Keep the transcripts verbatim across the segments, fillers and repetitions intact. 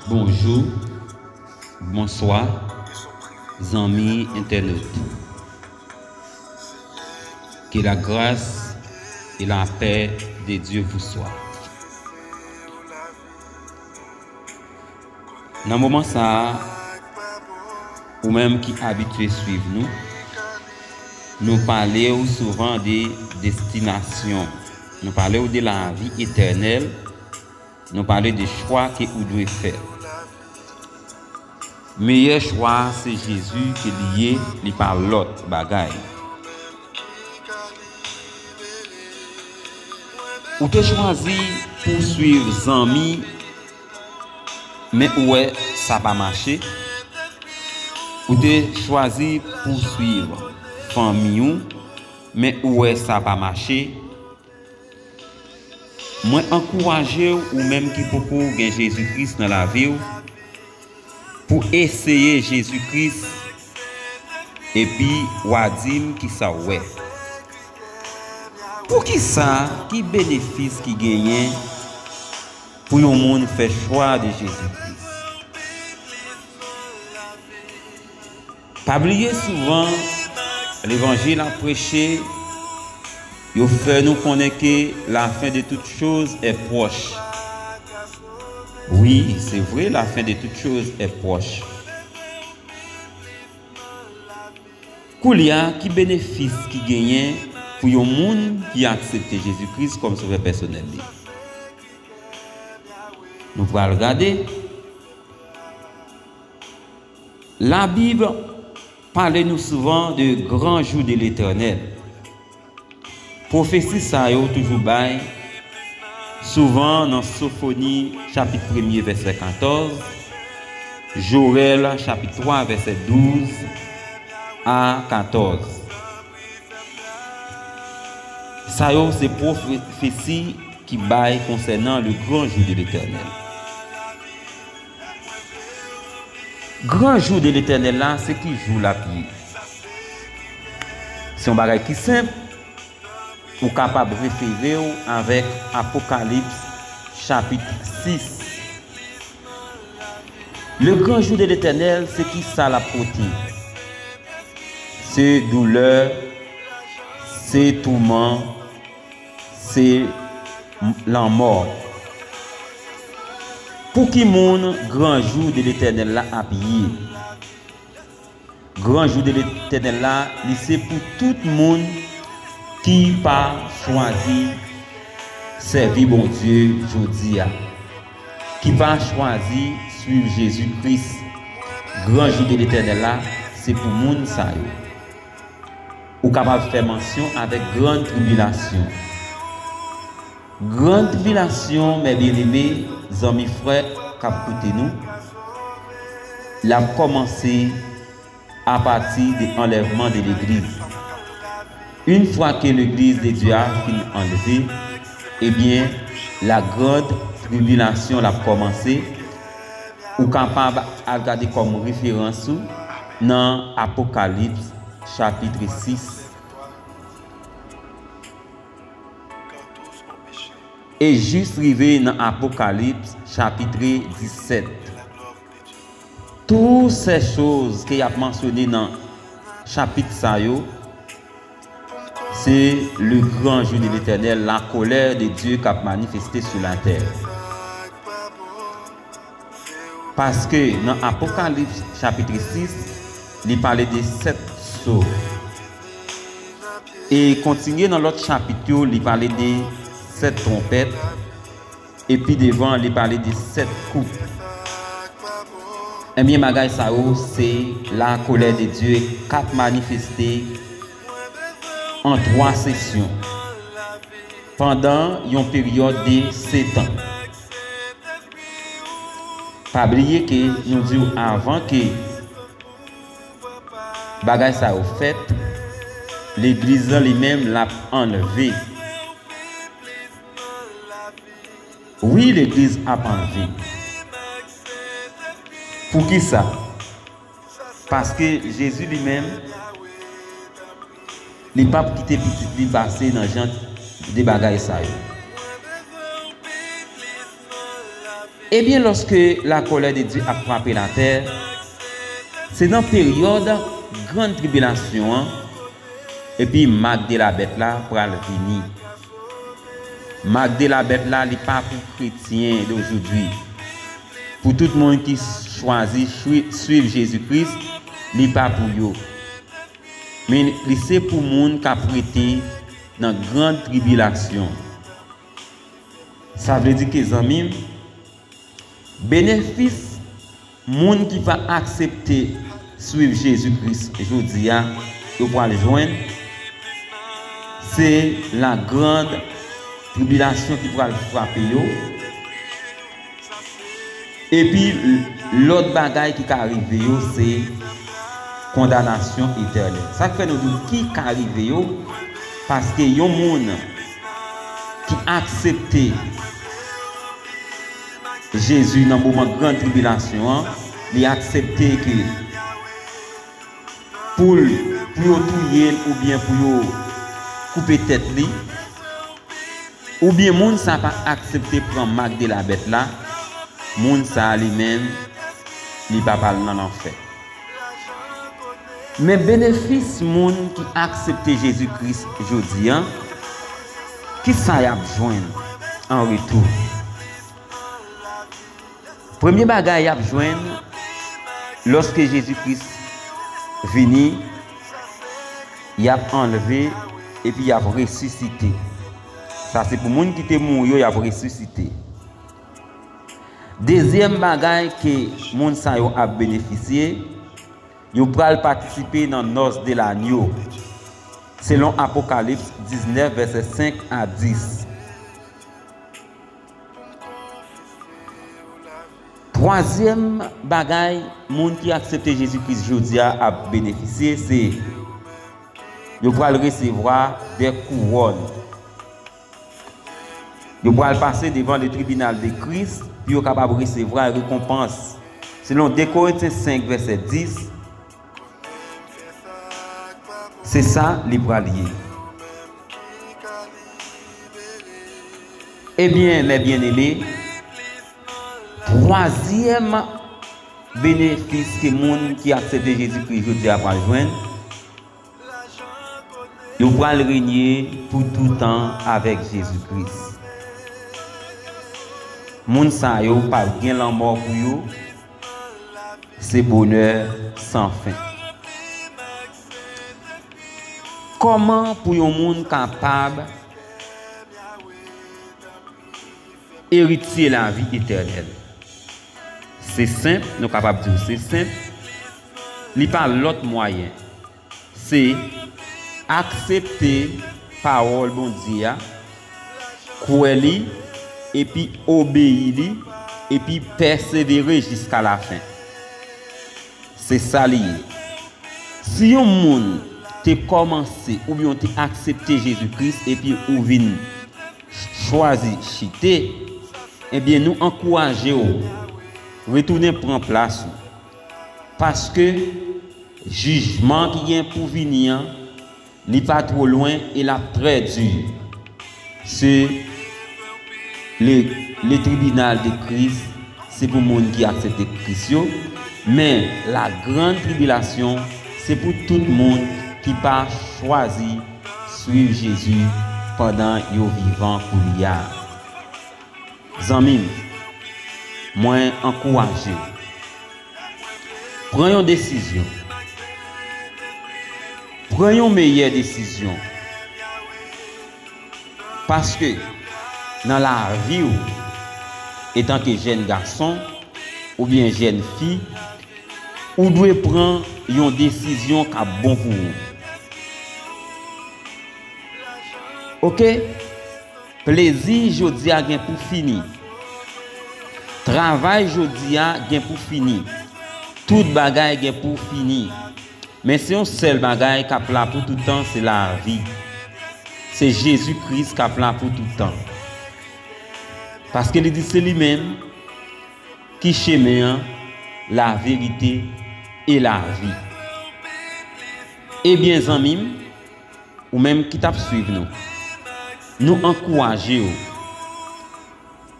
Bonjou, bonswa, zanmi entènot. Que la grâce et la paix de Dieu vous soit. Nan moman sa a, ou menm ki abitye swiv nou, nou pale w souvan de destinasyon, nou pale w de lavi etènèl, nou pale de chwa ke ou dwe fè. Meyè chwa a se Jezi ke li ye, li pa lòt bagay. Ou te chwazi pou w swiv zanmi, men ou wè sa pa mache. Ou te chwazi pou w swiv fanmi w, men ou wè sa pa mache. Mwen ankouraje w, ou menm ki poko gen Jezi Kris nan lavi w, pou eseye Jezi Kris, epi w a di m kisa w wè. Poukisa, ki benefis ki genyen pou yon moun fè chwa de Jezi Kris? Pa bliye, souvan levanjil ap preche, yo fè nou konnen ke la fin de toutes choses est proche. Wi, se vre, la fin de toutes choses est proche. Koulye a, ki benefis ki genyen pou yon moun ki aksepte Jezi Kris kòm Sovè pèsonèl li? Nou pral gade. Labib pale nou souvan de gran jou de Letènèl. Pwofesi sa yo toujou bay souvan nan Sofoni chapit premye vèsè katòz, Joèl chapit twa vèsè douz a katòz. Sa yo se pwofesi ki bay konsènan le gran jou de Letènèl. Gran jou de Letènèl la, se ki jou l ap ye? Se yon bagay ki senp, ou kapab refere w avèk Apokalips chapit sis. Le gran jou de Letènèl, se ki sa l ap pote? Se doulè, se touman, se lanmò. Pou ki moun gran jou de Letènèl la ap ye? Gran jou de Letènèl la, li se pou tout moun ki pa chwazi sèvi Bondye jodi a, ki pa chwazi swiv Jezi Kris. Gran jou de Letènèl la, se pou moun sa yo. Ou kapab fè mansyon avèk gran tribilasyon. Gran tribilasyon, mè byeneme, zanmi, frè k ap koute nou, l ap kòmanse apati de anlèvman de legliz. Une fois que l'église de Dieu a fin anleve, ebyen, la grande tribulation l ap kòmanse. Ou kapab al gade kòm referans ou nan Apokalips chapit sis. E jis rive nan Apokalips chapit disèt. Tout ces choses ke y ap mansyone nan chapit sa yo, se le gran jou de Letènèl, la colère de Dieu k ap manifeste sou latè. Paske nan Apokalips chapit sis, li pale de sèt so. E kontinye nan lòt chapit yo, li pale de sèt twonpèt. E pi devan, li pale de sèt koup. Ebyen, bagay sa yo, se la colère de Dieu k ap manifeste an twa sesyon pandan yon peryòd de setan. Pa bliye ke nou di w avan ke bagay sa yo fèt, legliz lan li menm l ap anlve. Wi, legliz ap anlve. Poukisa? Paske Jezi li menm, li p ap kite pitit li pase nan jant de bagay sa yo. Ebyen, lòske lakòlè de Dye ap frape latè, se nan peryòd grann tribilasyon an, epi mak de labèt la pral vini. Mak de labèt la, li pa pou kretyen dojodwi. Pou tout moun ki chwazi chwi- swiv Jezi Kris, li pa pou yo. Men li se pou moun k ap rete nan grann tribilasyon. Sa vle di ke, zanmi m, benefis moun ki pa aksepte swiv Jezi Kris jodi a, yo pral jwenn, se la grande tribulation ki pral frape yo. Epi, lòt bagay ki ka rive yo, se kondanasyon etènèl. Sa k fè nou di w ki ka rive yo, paske yon moun ki aksepte Jezi nan moman grann tribilasyon an, li aksepte ke pou l, pou yo touye l oubyen pou yo koupe tèt li, oubyen moun sa pa aksepte pran mak de labèt la, moun sa li menm, li pa pral nan lanfè. Men benefis moun ki aksepte Jezi Kris jodi a, ki sa y ap jwenn an retou? Premye bagay y ap jwenn, lòske Jezi Kris vini, y ap anlve epi y ap resisite. Sa se pou moun ki te mouri yo, y ap resisite. Dezyèm bagay ke moun sa yo ap benefisye, yo pral patisipe nan nòs de lanyo, selon Apokalips diznèf, vèsè senk a dis. Twazyèm bagay moun ki aksepte Jezi Kris jodi a ap benefisye, se yo pral resevwa de kouwòn. Yo pral pase devan le tribinal de Kris pou yo kapab resevwa rekonpans. Selon de Korentyen senk, vèsè dis, se sa li pral ye. Ebyen, mes bien-aimés, twazyèm benefis ke moun ki aksepte Jezi Kris jodi a pral jwenn, yo pral renye pou toutan avèk Jezi Kris. Moun sa yo p ap gen lanmò pou yo, se bonè san fen. Kòman pou yon moun kapab eritye lavi etènèl? Se senp, nou kapab di w se senp. Li pa lòt mwayen. Se aksepte pawòl Bondye a, kwè li, epi obeyi li, epi pèsevere jiska lafen. Se sa li ye. Si yon moun te kòmanse oubyen w te aksepte Jezi Kris epi ou vin chwazi chite, ebyen, nou ankouraje w retounen pran plas ou. Paske jijman ki gen pou vini an, li pa two lwen e l ap trè di. Se le, le tribinal de Kris, se pou moun ki aksepte Kris yo, men la grande tribulation, se pou tout moun ki pa chwazi swiv Jezi pandan yo vivan koulye a. Zanmi m, mwen ankouraje w. Pran yon desizyon. Pran yon meyè desizyon. Paske nan lavi w, etanke jèn gason oubyen jèn fi, ou dwe pran yon desizyon k ap bon pou ou. Oke? Plezi jodi a gen pou fini. Travay jodi a gen pou fini. Tout bagay gen pou fini. Men se yon sèl bagay k ap la pou tout tan, se lavi. Se Jezi Kris k ap la pou tout tan. Paske li di se li menm ki chemen an, laverite e lavi. Ebyen, zanmi m, ou menm ki t ap swiv nou, Nou ankouraje w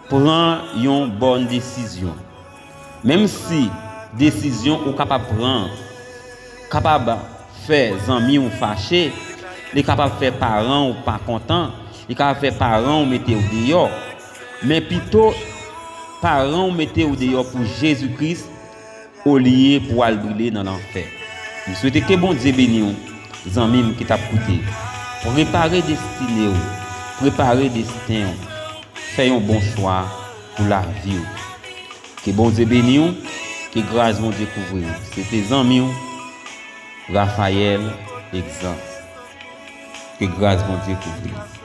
pran yon bòn desizyon. Menm si desizyon ou kapab pran kapab fè zanmi w fache, li kapab fè paran w pa kontan, li kapab fè paran w mete w deyò. Men pito paran w mete w deyò pou Jezi Kris olye pou w al brile nan lanfè. M swete ke Bondye beni w, zanmi m ki t ap koute. Prepare destine w, prepare desten w. Fè yon bon chwa pou lavi w. Ke Bondye beni w, ke gras Bondye kouvri w. Se te zanmi w, Raphaël Exant. Ke gras Bondye kouvri w.